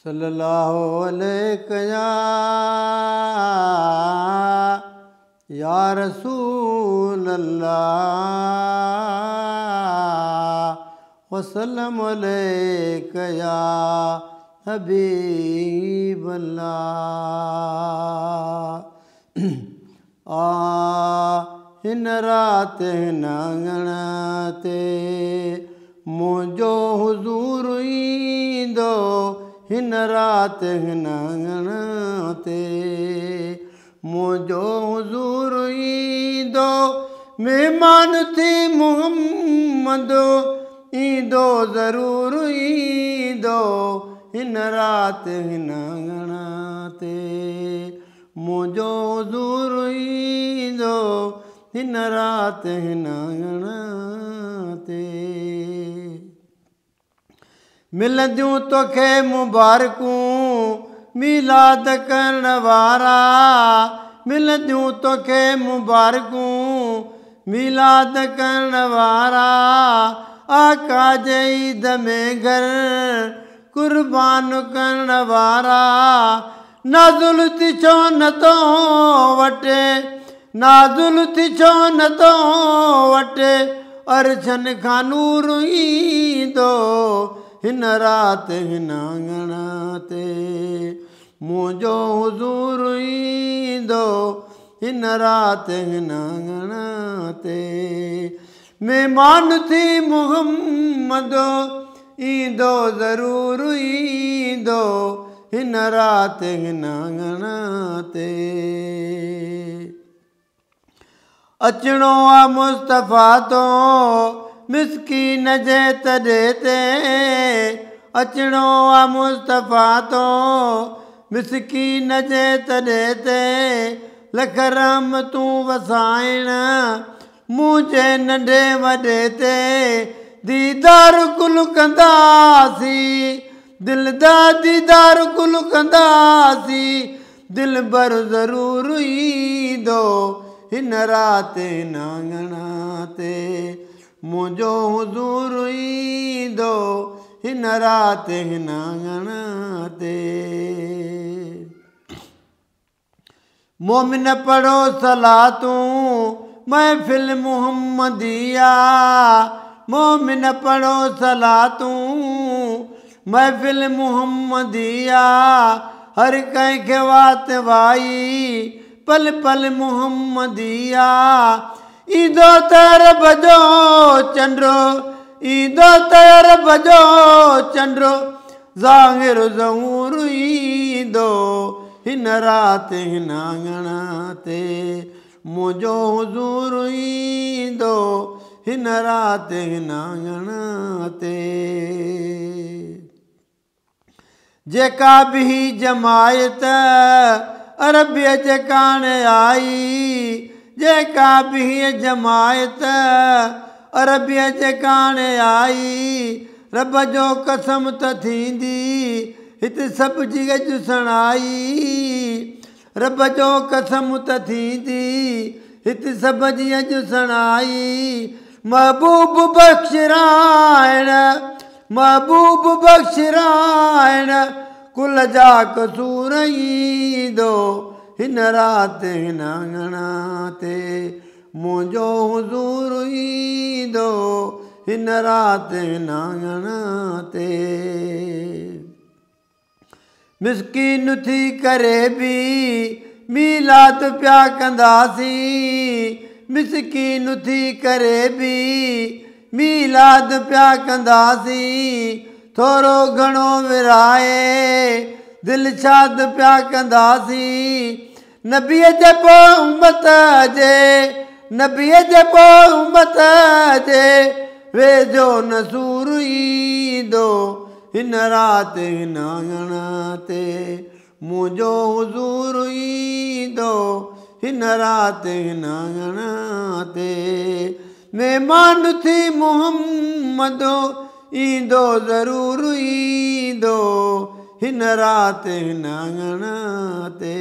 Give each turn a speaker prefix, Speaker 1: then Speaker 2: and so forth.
Speaker 1: सल्लल्लाहु अलैहि या रसूल अल्लाह वसल्लम अलैका या हबीब अल्लाह। आ हिन रात हिन आङण ते मुंहिंजो हुज़ूर ईंदो, हिन रात हिन आङण ते मुंहिंजो हुज़ूर ईंदो। महिमान थी मोहम्मद ईंदो ज़रूर ईंदो, हिन रात हिन आङण ते मुंहिंजो हुज़ूर ईंदो, हिन रात हिन आङण ते। मिलंदियूं तोखे मुबारकूं मीलाद करण वारा, मिलंदियूं तोखे मुबारकूं मीलाद करण वारा। आका जे ईद में घर कुर्बान करण वारा। नाज़ुल थी छो न तो वटे, नाज़ुल थी छो न तो वटे, अरशन खां नूर ईंदो, हिन रात हिन आङण ते मुंहिंजो हुज़ूर ईंदो, हिन रात हिन आङण ते। महिमान थी मोहम्मद ईंदो ज़रूर ईंदो, हिन रात हिन आङण ते। अचिणो आहे मुस्तफ़ा तो मिसकीन जे तॾे ते, अचिणो आहे मुस्तफ़ा तो मिसकीन जे तॾे ते। लख रहमतूं वसाइण मुंहिंजे नंढे वॾे ते, दीदार कुल कंदासीं दिल दा दीदार कुल कंदासीं। दिलबर ज़रूर ईंदो, हिन रात हिन आङण ते मुंहिंजो हुज़ूर ईंदो, हिन रात हिन आङण ते। मोमिन पढ़ो सलातूं महफ़िल मुहम्मदिया, मोमिन पढ़ो सलातूं महफ़िल मुहम्मदिया। हर कंहिंखे वात वाई पल पल मुहम्मदिया। ईंदो त अरब जो चंड, ईंदो त अरब जो चंड, ज़ाहिर ज़हूर ईंदो, हिन रात हिन आङण ते मुंहिंजो हुज़ूर ईंदो, हिन रात हिन आङण ते। जेका बि जमायत अरबीअ जे कान आई, जेका बि जमायत अरबीअ जे कान आई। रब जो कसम त थींदी हिते सभु जी अॼु सणाई, रब जो कसम त थींदी हिते सभु जी अॼु सणाई। महबूब बख़्शराइण, महबूब बख़्शराइण कुल जा कसूर ईंदो, हिन रात हिन आङण ते मुंहिंजो हुज़ूर ईंदो, हिन रात हिन आङण ते। मिसकीन थी करे बि मीलाद पिया कंदासीं, मिसकीन थी करे बि मीलाद पिया कंदासीं। थोरो घणो विराए दिल शाद पिया कंदासीं। नबीअ जे पोइ उम्मत जे, नबीअ जे पोइ उम्मत जे वेझो नसूर ईंदो, हिन रात हिन आङण ते मुंहिंजो हुज़ूर ईंदो, हिन रात हिन आङण ते। महिमान थी मोहम्मद ईंदो ज़रूर ईंदो, हिन रात हिन आङण ते।